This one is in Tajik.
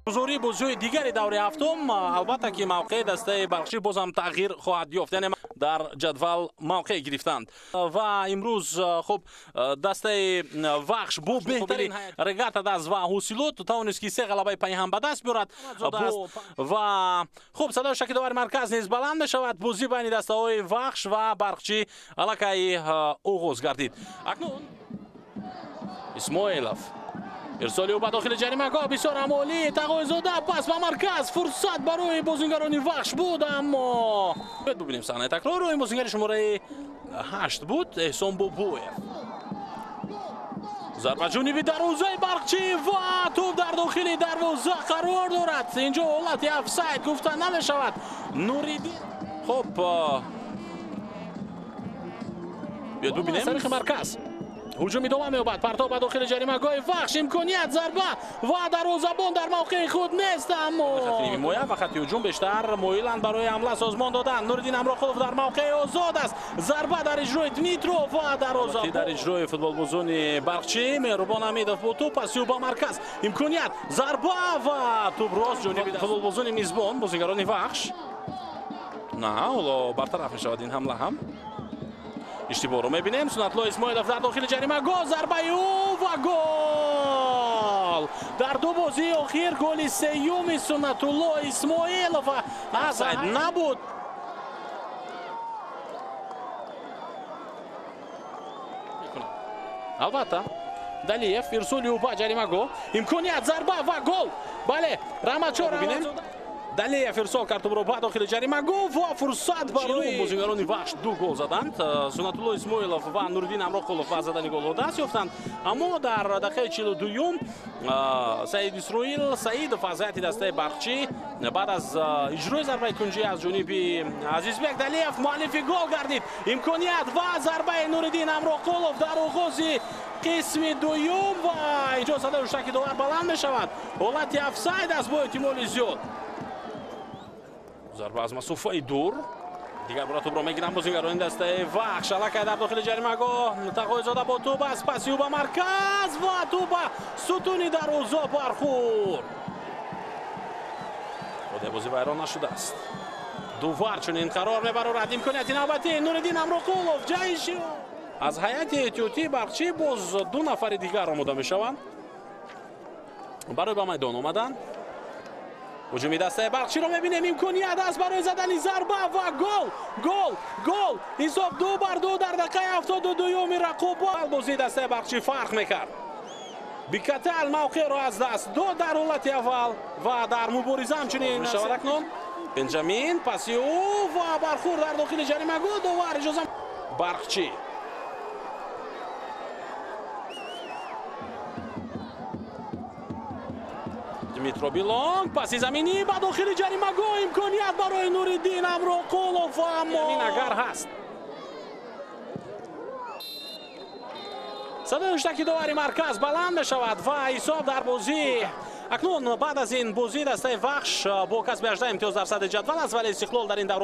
Гузории бозиҳои дигари давраи ҳафтум, албатта ки мавқеи дастаи Барқчӣ боз ҳам тағйир хоҳад ёфт, яъне дар ҷадвал мавқеъ гирифтанд. Ва имрӯз хуб дастаи Вахш бо беҳтарин регата даст ва ҳосилот тавонист ки се ғалабаи пайҳам ба даст биёрад. Ва хуб садои шакидовари марказ низ баланд мешавад. Бозӣ байни дастаҳои Вахш ва Барқчӣ аллакай оғоз гардид. Акнун Исмоилов ирсоли ӯ ба дохили ҷаримагоҳ бисёр амолӣ. Тағоизода пас ба марказ, фурсат барои бозингарони Вахш буд, аммо бибинем саҳнаи такрорро. Ин бозингари шумораи 8 буд, Эҳсон Бобоев. Зарба ҷониби дарвозаи Барқчӣ ва тӯб дар дохили дарвоза қарор дорад. Инҷо ҳолати офсайд гуфта намешавад. Нуриддин хуб биёд бибинем таърихи марказ. Ҳуҷум идома меёбад. Партов ба дохили ҷаримагоҳи Вахш, имконият, зарба ва дарвозабон дар мавқеи худ нест, аммо хати нимҳимоя ва хати ҳуҷум бештар моиланд барои ҳамла созмон додан. Нуриддин Амроқулов дар мавқеи озод аст. Зарба дар иҷрои Дмитров ва дарвозабон. Дар иҷрои футболбозони Барқчӣ Меҳрубон Ҳамидов бо тӯб, паси ӯ ба марказ, имконият, зарба ва тӯб рост ҷониби футболбозони мизбон, бозингарони Вахш. На, ҳоло бартараф мешавад ин ҳамла ҳам. Иштибоҳро мебинем. Сунатулло Исмоилов дар дохили ҷаримагоҳ, зарбаи ӯ ва гол! Дар ду бозии охир голи сеюми Сунатулло Исмоилов офсайд набуд. Албатта Далиев ирсоли ӯ ба ҷаримагоҳ, имконият, зарба ва гол! Бале, Раҳматшоҳ бибинем. Далиев ирсол кард тӯбро ба дохили ҷаримагоҳ ва фурсат барои бозингарони Вахш ду гол заданд. Сунатулло Исмоилов ва Нуриддин Амроқулов ба задани голҳо даст ёфтанд, аммо дар дақиқаи 42-юм Саид Исроил Саидов аз ҳайати дастаи Барқчӣ баъд аз иҷрои зарбаи кунҷӣ аз ҷониби Азизбек Далиев муаллифи гол гардид. Имконият ва зарбаи Нуриддин Амроқулов дар оғози қисми дуюм ва инҷо садои ҳуштаки довар баланд мешавад. Ҳолати офсайд аст бо эҳтимоли зиёд. Зарба аз масофаи дур. Дигар бора тӯбро мегиранд бозингарони дастаи Вахш. Аллакай дар дохили ҷаримагоҳ Тағоизода бо тӯб аст, паси ӯ ба марказ ва тӯб ба сутуни дарвоза бархӯрд. Одаи бозӣ вайрон нашудааст. Дувар чунин қарор мебарорад. Имконияти навбатӣ Нуриддин Амроқулов ҷайши. Аз ҳайати эҳтиётии Барқчӣ боз ду нафари дигар омода мешаванд барои ба майдон омадан. Ҳуҷуми дастаи Барқчиро мебинем. Имконият аст барои задани зарба ва гол! Гол! Гол! Ҳисоб 2-2 дар дақиқаи 72-юми рақобат. Бозии дастаи Барқчӣ фарқ мекард. Бикатал мавқеъро аз даст дод дар ҳолати аввал ва дар мубориза ҳамчунин мешавад. Акнун Бенҷамин паси ӯ ва бархӯрд дар дохили ҷаримагоҳ. Довар иҷоза Барқчӣ. Дмитро Билонг паси заминӣ ба дохили ҷаримагоҳ, имконият барои Нуриддин Амроқулов, аммо агар ҳаст. Садои ҳуштаки довари марказ баланд мешавад ва ҳисоб дар бозӣ. Акнун баъд аз ин бозӣ дастаи Вахш бо касби 18 имтиёз дар садри ҷадвал аст, вале Истиқлол дар ин давра